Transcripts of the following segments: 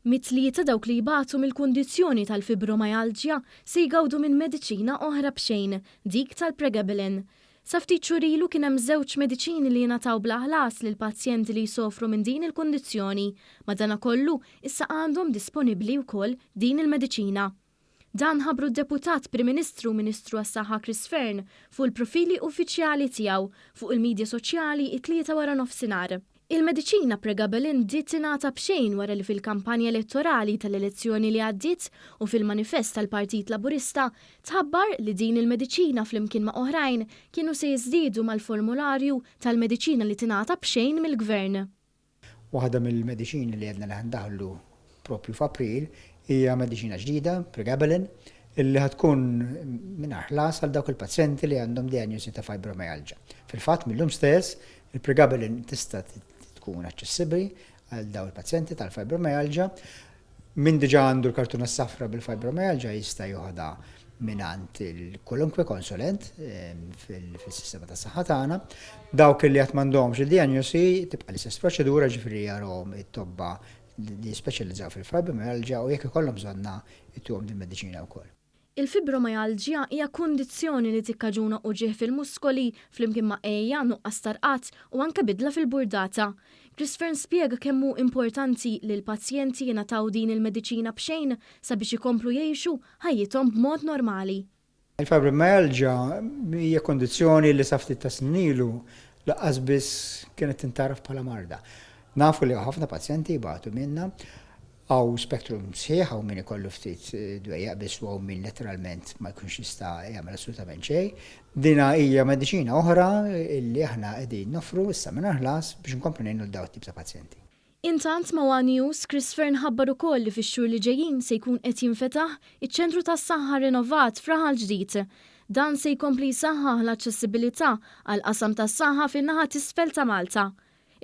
Mit-tlieta dawk li jbatu mill-kundizzjoni tal-fibromyalgia se jgawdu minn mediċina oħra b'xejn, dik tal-Pregabalin. Sa ftit xhur ilu kien hemm żewġ mediċini li jingħataw bla ħlas lil pazjenti li jsofru minn din il-kundizzjoni. Madanakollu, issa għandhom disponibbli wkoll din il-mediċina. Dan ħabbru d-Deputat Prim Ministru u Ministru għas-Saħħa Chris Fearne fuq il-profili uffiċjali tiegħu fuq il-midja soċjali t-Tlieta waranofsinhar. Il-mediċina Pregabalin bdiet tingħata b'xejn wara li fil-kampanja elettorali tal-elezzjoni li għaddiet u fil-manifest tal-Partit Laburista tħabbar li din il-mediċina flimkien ma' oħrajn kienu se jiżdiedu mal-formularju tal-mediċina li tingħata b'xejn mill-Gvern. Waħda mill-mediċini li għedna li ħa ndaħħlu propju f'April hija mediċina ġdida, Pregabalin, illi ħa tkun mingħajr ħlas għal dawk il-pazjenti li għandhom dijanjosi ta' fibromyalgia. Fil-fatt mil-lum stess il-Pregabalin tista' tkun aċċessibbli għal dawn il-pazjenti tal-fibromyalgia. Min diġà għandu l-kartuna s-safra bil-fibromyalgia jista' joħodha mingħand kwalunkwe konsulent fis-sistema tas-saħħa tagħna. Dawk li għad m'għandhomx id-dijanjosi tibqa' l-istess proċedura, ġifieri jarahom it-tobba li jispeċjalizzaw fil-fibromyalgia u jekk ikollhom bżonnha jtuhom din mediċina wkoll. Il-fibromyalgia hija kundizzjoni li tikkaġuna uġigħ fil-muskoli flimkien ma' għeja, nuqqas ta' rqad u anke bidla fil-burdata. Chris Fearne spjega kemm hu importanti li l-pazjenti jingħataw din il-mediċina b'xejn sabiex ikomplu jgħixu ħajjithom b'mod normali. Il-fibromyalgia hija kundizzjoni li sa ftit ta' snin ilu lanqas biss kienet tintgħaraf bħala marda. Nafu li hawn ħafna pazjenti jbatu minnha. Hawn spektrum sħiħ, hawn min ikollu ftit dwejjaq biss u hawn min letteralment ma jkunx jista' jagħmel assolutament xejn. Dina hija mediċina oħra li aħna qegħdin noffru issa mingħajr ħlas biex inkomplu ngħinu lil dawn it-tip ta' pazjenti. Intant ma' one News, Chris Fearne ħabbar ukoll li fix-xhur li ġejjin se jkun qed jinfetaħ iċ-ċentru tas-saħħa rinovat f'Raħal Ġdid. Dan se jkompli jsaħħaħ l-aċċessibilità għall-qasam tas-saħħa fin-naħa t'isfel ta' Malta.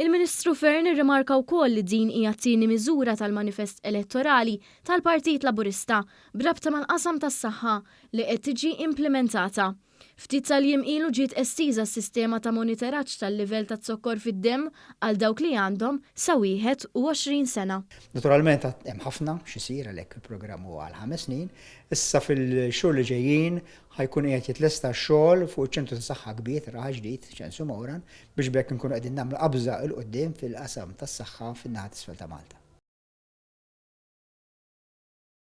Il-Ministru Fearne irrimarka wkoll li din hija t-tieni miżura tal-manifest elettorali tal-Partit Laburista b'rabta mal-qasam tas-saħħa li qed tiġi implimentata. Ftit tal-jiem ilu ġiet estiża s-sistema ta' moniteraġġ tal-livell taz-zokkor fid-demm għal dawk li għandhom sa 21 sena. Naturalment għad hemm ħafna x'isir għalhekk il-programm huwa għal ħames snin. Issa fil-xhur li ġejjin ħa jkun qiegħed jitlesta x-xogħol fuq iċ-ċentru ta' saħħa kbir ta' Raħal Ġdid, Ċensu Mowran, biex b'hekk inkunu qegħdin nagħmlu qabża 'l quddiem fil-qasam tas-saħħa fin-naħa t'isfel ta' Malta.